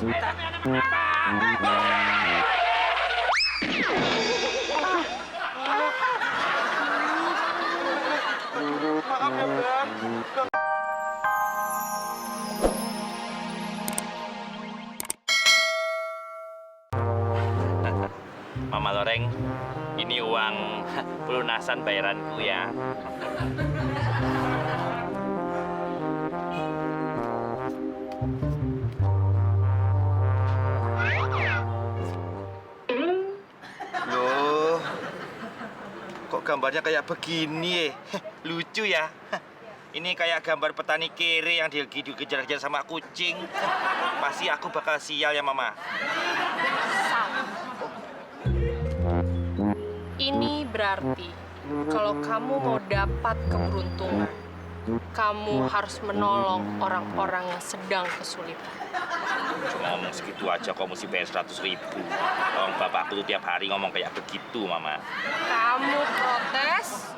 Maaf ya, Bang. Mama Loreng, ini uang pelunasan bayaranku ya. Loh, kok gambarnya kayak begini? Lucu ya. Ini kayak gambar petani kere yang dikejar-kejar sama kucing. Pasti aku bakal sial ya, Mama. Ini berarti kalau kamu mau dapat keberuntungan, kamu harus menolong orang-orang yang sedang kesulitan. Cuma ngomong segitu aja kok mesti bayar 100.000. Orang bapakku tuh tiap hari ngomong kayak begitu, Mama. Kamu protes?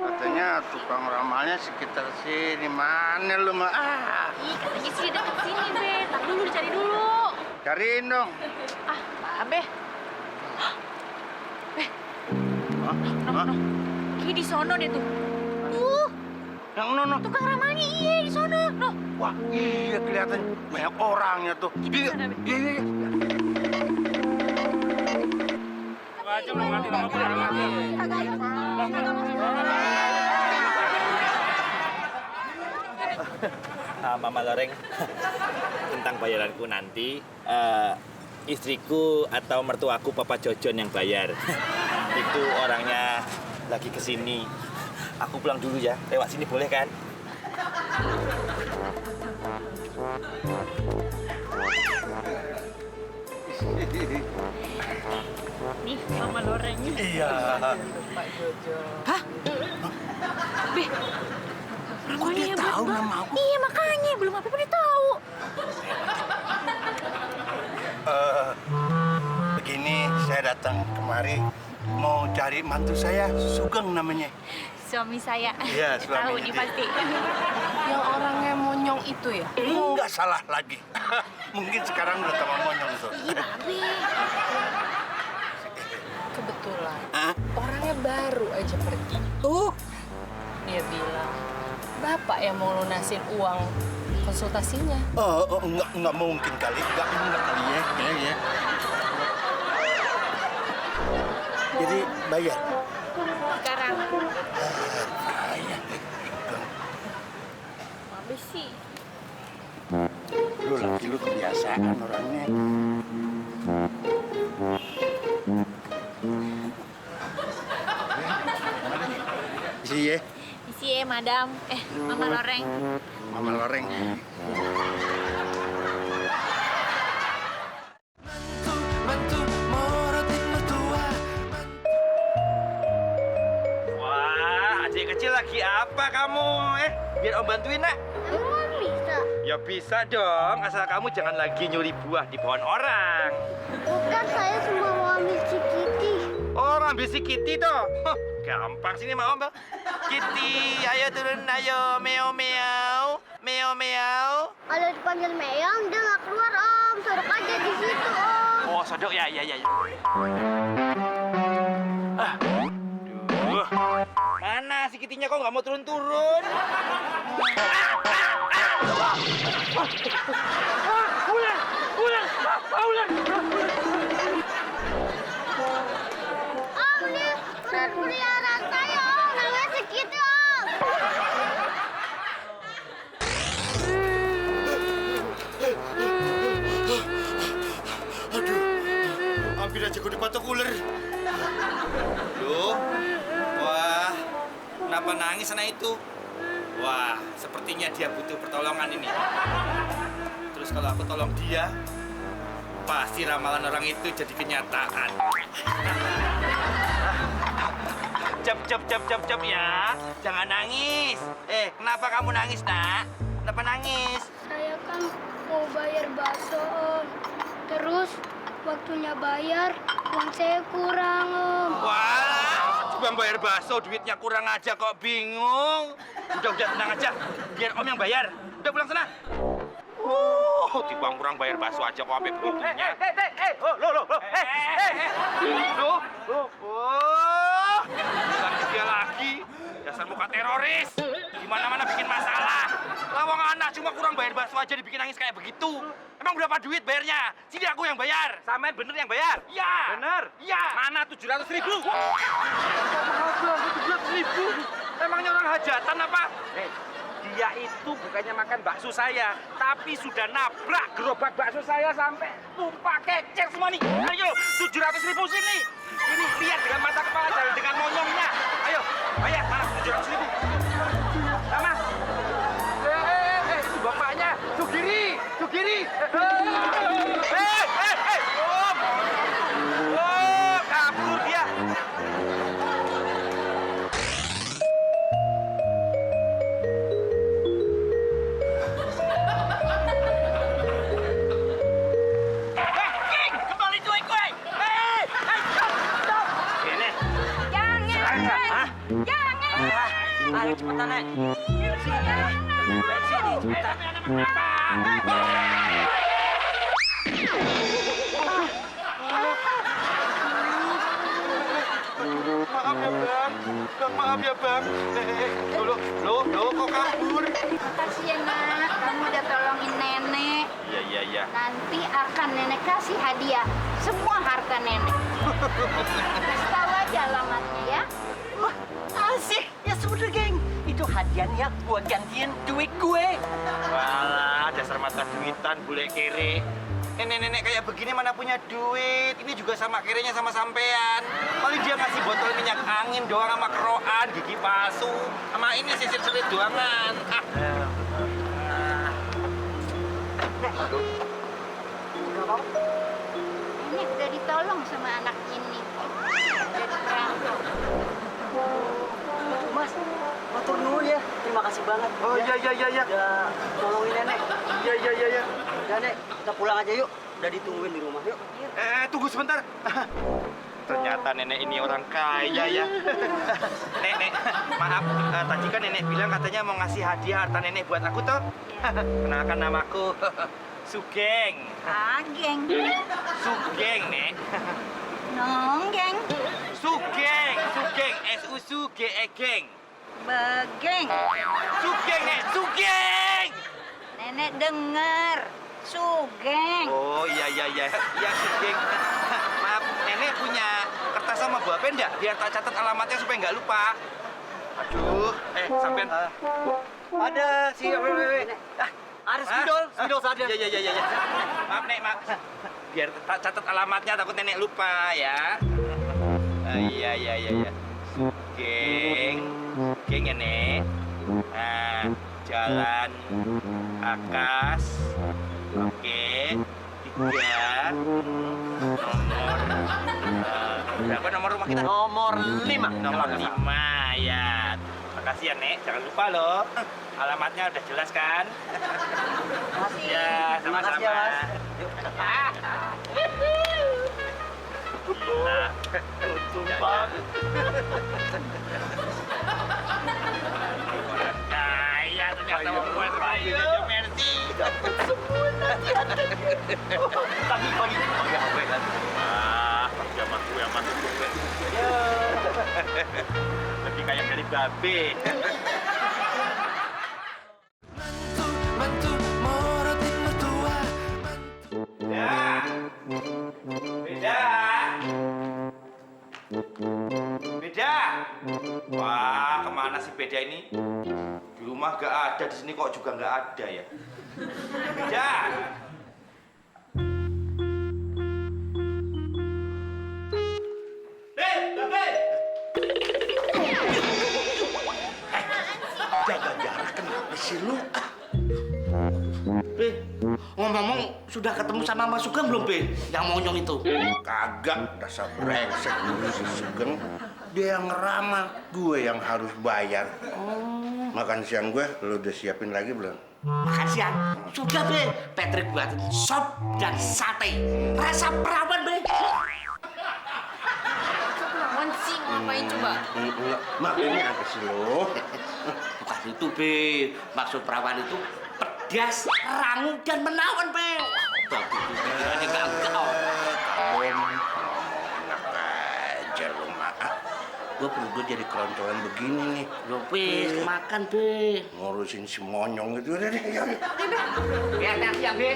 Katanya tukang ramalnya sekitar sini. Mana lu, Ma? Ih, katanya sih deket sini, Be. Tapi dulu dicari dulu. Cariin dong. Ah, Be. Be, Hah? kayak di sono deh tuh. Yang nono. Tukang ramalnya iya di sono. Loh, Wah, iya kelihatan banyak orangnya tuh. Iya, iya. Mama Loreng, tentang bayaranku nanti, istriku atau mertuaku Papa Jojon yang bayar. Itu orangnya lagi kesini. Aku pulang dulu ya, lewat sini boleh kan? nih Mama Loreng. Iya. Hah? Be, Kok dia tahu nama aku? iya makanya, belum apa-apa dia tahu. Begini, saya datang kemari mau cari mantu saya, Sugeng namanya. Suami saya. Iya, suami Tahu dia. nih pasti. Yang orangnya monyong itu ya? Enggak salah lagi. Mungkin sekarang udah tambah monyong tuh. Iya, Babe. Kebetulan Hah? orangnya baru aja pergi. Dia bilang, Bapak yang mau lunasin uang konsultasinya. Enggak mungkin kali. Enggak kali ya. Ya. Jadi bayar. Sekarang. Bayar. Babe sih. Lu laki lu kebiasaan orangnya. Iya, Isi ya, Madam. Mama Loreng. Mama Loreng. Wah, adik kecil lagi apa kamu? Biar Om bantuin, Nak. Emang bisa? Ya bisa dong, asal kamu jangan lagi nyuri buah di pohon orang. Bukan, saya cuma mau ambil si Kitty. Oh, ambil si Kitty toh. Huh, gampang sini mau Om. Kitty, ayo turun, ayo. Meow, meow. Meow, meow. Kalau dipanggil Meong, dia nggak keluar, Om. Sodok aja di situ, Om. Oh, sodok ya. Duh. Mana si Kitty-nya kok nggak mau turun-turun? Om, ini peliharaan saya, Om. Namanya si Kitty, Om. Hampir aja aja gue dipatok ular. Loh, wah, kenapa nangis anak itu? Wah, sepertinya dia butuh pertolongan ini. Terus kalau aku tolong dia, pasti ramalan orang itu jadi kenyataan. Cep ya, jangan nangis. Kenapa kamu nangis, nak? Kenapa nangis? Saya kan mau bayar bakso, Om. Terus waktunya bayar, uang saya kurang, Om. Wah, cuma bayar bakso, duitnya kurang aja kok bingung. Udah, tenang aja. Biar Om yang bayar. Udah pulang sana. Tiba kurang bayar bakso aja kok sampai begitunya. Bukan dia lagi. Dasar muka teroris. Di mana-mana bikin masalah. Lawang anak cuma kurang bayar bakso aja dibikin nangis kayak begitu. Emang berapa duit bayarnya? Sini aku yang bayar. Samain bener yang bayar? Iya. Bener? Iya. Mana 700.000? Mahal banget 700.000. Emangnya orang hajatan apa? Dia itu bukannya makan bakso saya, tapi sudah nabrak gerobak bakso saya sampai tumpah kecer semua nih. Ayo, 700.000 sini. Ini lihat dengan mata kepala, jangan dengan monyongnya. Ayo, bayar mana 700.000? Sama. Itu bapaknya. Sugiri. Oh, kabur dia. Ayo cepetan, Nek. Sini, cepetan. Maaf ya, Bang. Loh, kok kabur? Makasih ya, Nak. Kamu udah tolongin nenek. Iya. Nanti akan nenek kasih hadiah. Semua harta nenek. Kasih tahu aja alamatnya ya. Wah, asik. Ya sudah, geng. Itu hadiahnya buat gantiin duit gue. Walah, dasar mata duitan, bule kere. Nenek-nenek kayak begini mana punya duit. Ini juga sama kerenya sama sampean. Paling dia ngasih botol minyak angin doang sama keroan, gigi palsu. Sama ini sisir selit doangan. Nenek udah ditolong sama anak ini. Udah diperampok. Mas, matur nuwun ya. Terima kasih banget. Oh iya. Udah tolongin nenek. Iya. Udah, Nek. Kita pulang aja yuk. Udah ditungguin di rumah yuk. Tunggu sebentar. Ternyata nenek ini orang kaya ya. Nek, maaf. Tadi kan nenek bilang katanya mau ngasih hadiah harta nenek buat aku toh. Kenalkan namaku Sugeng. Ageng. Sugeng, Nek. Nonggeng. Sugeng. S-U-S-U-G-E-Geng. Begeng. Sugeng, Nek. Sugeng. Nenek denger. Sugeng. Oh iya. Ya Sugeng. Maaf, nenek punya kertas sama bolpen enggak? Biar tak catat alamatnya supaya nggak lupa. Aduh, sampean. Ada si ada spidol saja. Iya. Maaf, Nek, maaf. Biar tak catat alamatnya, takut nenek lupa ya. Iya. Sugeng ya, Nek. Nah, Jalan Akas. Oke. 3. Berapa nomor rumah kita? Nomor 5. Nomor 5 ya. Makasih ya, Nek. Jangan lupa loh. Alamatnya udah jelas kan? Makasih. Ya, sama-sama. Makasih ya, Mas. Gila. Untung banget. Kaya ternyata membuat raya. Merci. Dapat semua nanti. Tapi bagi gue kan. Pasti sama gue sama gue. Lebih kaya dari babe. Beda. Wah, kemana sih Beda ini? Di rumah gak ada, di sini kok juga gak ada ya. Beda. sih lu? Be, ngomong-ngomong sudah ketemu sama Mas Sugeng belum, Be? Yang monyong itu. Kagak, dasar brengsek lu si Sugeng. Dia yang ngeramal, gue yang harus bayar. Makan siang gue, lu udah siapin lagi belum? Makan siang. Sudah, Be. Patrick buatin sop dan sate. Rasa perawan, Be. Perawan sih ngapain coba? Enggak, mak ini apa sih lo? Bukan itu, Be. Maksud perawan itu pedas, rangu, dan menawan, Be. Tapi itu ini gagal. Enak aja lu, mak. Gue perlu gue jadi keroncongan begini nih. Yo, Be, makan, Be. Ngurusin si monyong itu. Udah deh, ya. Ya, hati-hati ya, Be.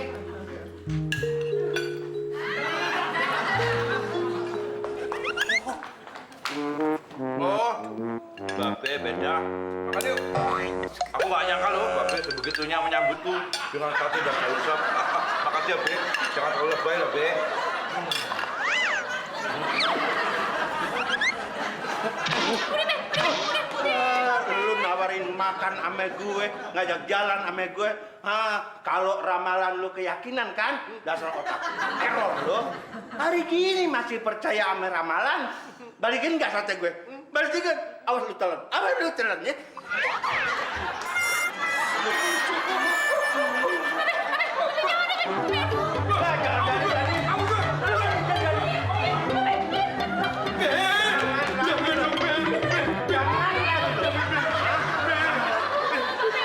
Oh, Babe beda. Makan yuk. Aku nggak nyangka loh, Babe sebegitunya menyambutku dengan sate dan sayur sop. Makasih ya, Be. Jangan terlalu lebay loh, Be. Lu nawarin makan ame gue, ngajak jalan ame gue. Kalau ramalan lu keyakinan kan, dasar otak error lu. Hari gini masih percaya ame ramalan. Balikin nggak sate gue? Balikin. Awas lu telan ya.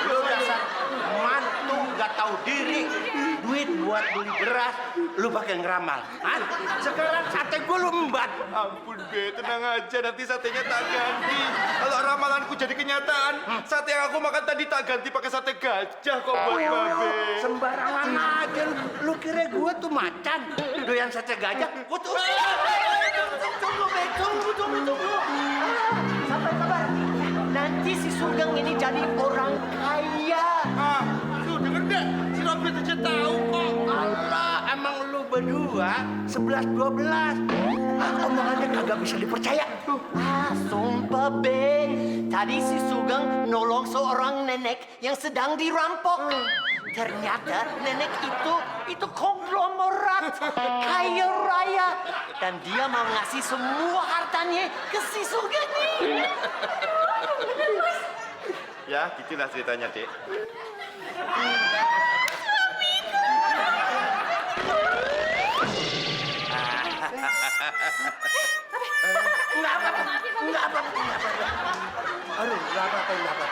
Lu dasar mantu nggak tahu diri. Duit buat beli beras, lu pakai ngeramal. Sekarang sate gue lu embat. Ampun, Be, tenang aja. Nanti satenya tak ganti. Kalau ramalanku jadi kenyataan, sate yang aku makan tadi tak ganti pakai sate gajah kok buat Babe. Sembarangan aja lu. Lu kira gue tuh macan? Doyan sate gajah? Gue tuh... Tunggu, Be. Tunggu. Sabar. Nanti si Sugeng ini jadi orang kaya. Lu denger deh, si Robert aja tahu kok. Allah, emang lu berdua 11-12. Omongannya kagak bisa dipercaya. Sumpah, Be. Tadi si Sugeng nolong seorang nenek yang sedang dirampok. Ternyata nenek itu konglomerat kaya raya. Dan dia mau ngasih semua hartanya ke si Sugeng nih. Ya, gitulah ceritanya, Dek. Enggak apa-apa. Aduh, enggak apa-apa.